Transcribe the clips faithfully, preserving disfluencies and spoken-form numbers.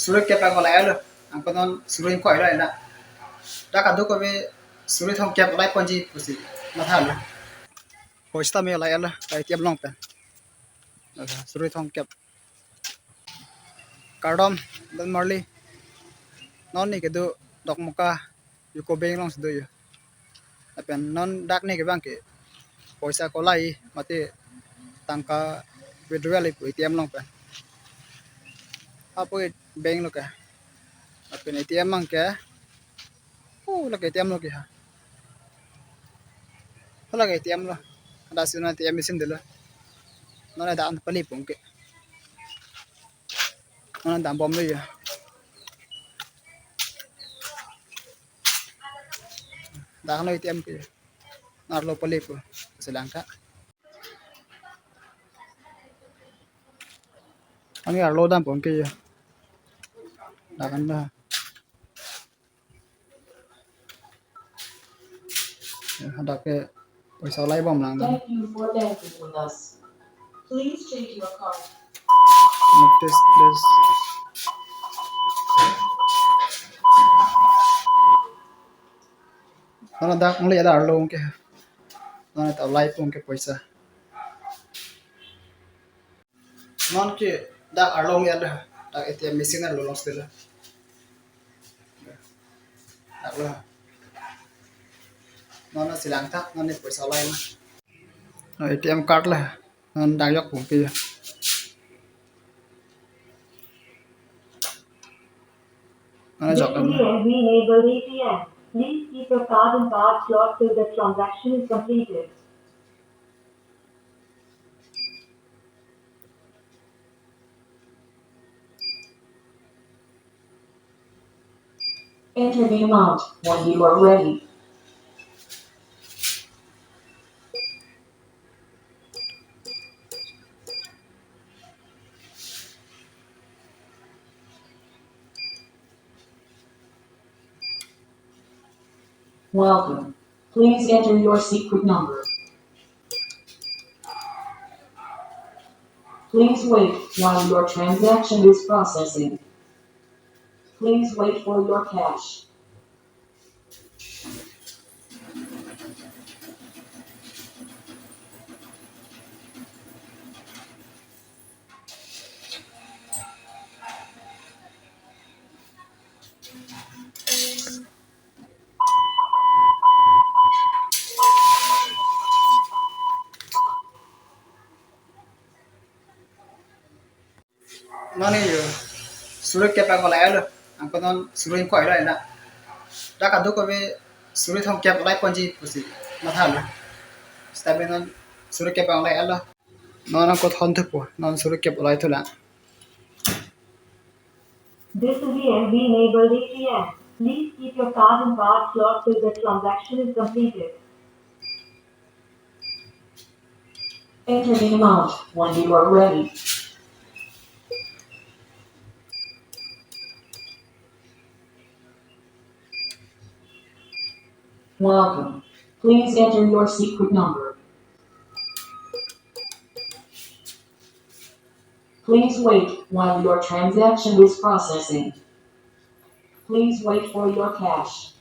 Suri kep ang olai lo. Angko non suri ingkoi lo na. Dak kadokave suri thomkep olai ponji pusi mathalo. Poisa tame olai lo, A T M along pen. Suri thomkep. Kardom, Don Marley. Non ne kedo Dokmoka UCO Bank alongsi do yo. Lapen non dak ne ke abang ke poisa kolai mate tangka withdrawal ipu A T M along pen. Hapu bank lo ke. Lapen A T M abang ke. Oh, lake A T M lo ke ha. Oh, lake A T M lo. Ada suna A T M machine dolo. Non ada an pali pung ke. Non ada bom lo ya. Dak lo A T M ke. Arlo pali pu. Selangka. Ani arlo dam pon ke ya. Dak an da. Ya, dak ke poisa olai bom lang dan. Thank you for banking with us. Please check your card. Notice, please. Non dak only ada arlo ke. Non ta olai pung ke poisa. Non ke dak arlo ya dah. Dak A T M machine arlo alongsi lo. Dak lo. Non si langtha, non ne poisa olai lo. Non A T M card lo. Non dak yok pung ke. Non This jok is kan. The N B enabled A T M. Please keep your card in card slot till the transaction is completed. Enter the amount when you are ready. Welcome. Please enter your secret number. Please wait while your transaction is processing. Please wait for your cash. Non ne yo. Suri kep ang olai lo. Angko non suri ingkoi lo na. Dak kadokave suri thomkep olai ponji pusi mathalo. Seta non suri kep ang olai lo. Non angko thon thupo. Non suri kep olai thulang. This is the N B enabled A T M. Please keep your card in card slot till the transaction is completed. Enter the amount when you are ready. Welcome. Please enter your secret number. Please wait while your transaction is processing. Please wait for your cash.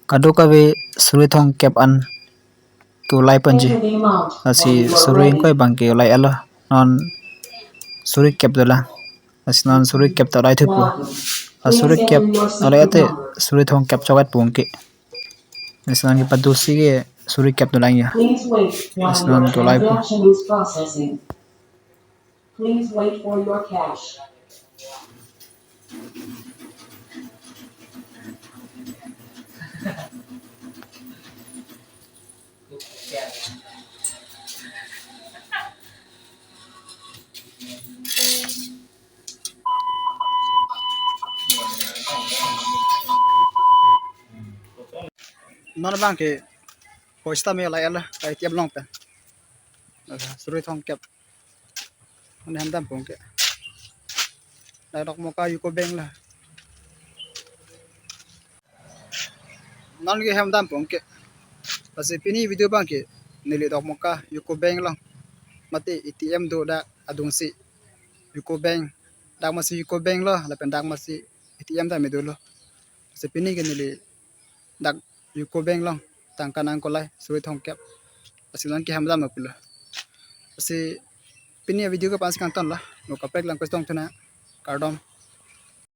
Kadokave suri thomkep an ke ulai ponji. Lasi suri ingkoi abang ke ulai-etlo. Non suri kep dolang. Lasi non suri kep ta ulai thupo. Lasi suri kep ulai-et te suri thomkep chok-et po ke. Lasi non kepadosi ke suri kep dolang ya. Lasi non ke ulaipo. Please wait for your cash. Non abang ke poisa tame ulai-etlo, A T M along pen. Suri thomkep. Neli hem dampo ke. Dak Dokmoka UCO Bank lo. Non ke hem dampo ke. Lasi pini video abang ke neli Dokmoka UCO Bank along. Mate A T M do dak adungsi UCO Bank. Dak masi UCO Bank lo, lapen dak masi A T M tame dolo. Lasi pini ke neli dak UCO Bank along tangka nangkolai suri thomkep. Lasi non ke hem damlo pulo. Lasi pini video ke la-an si kangtonlo. Mo kaprek lang request tong thuna. Kardom.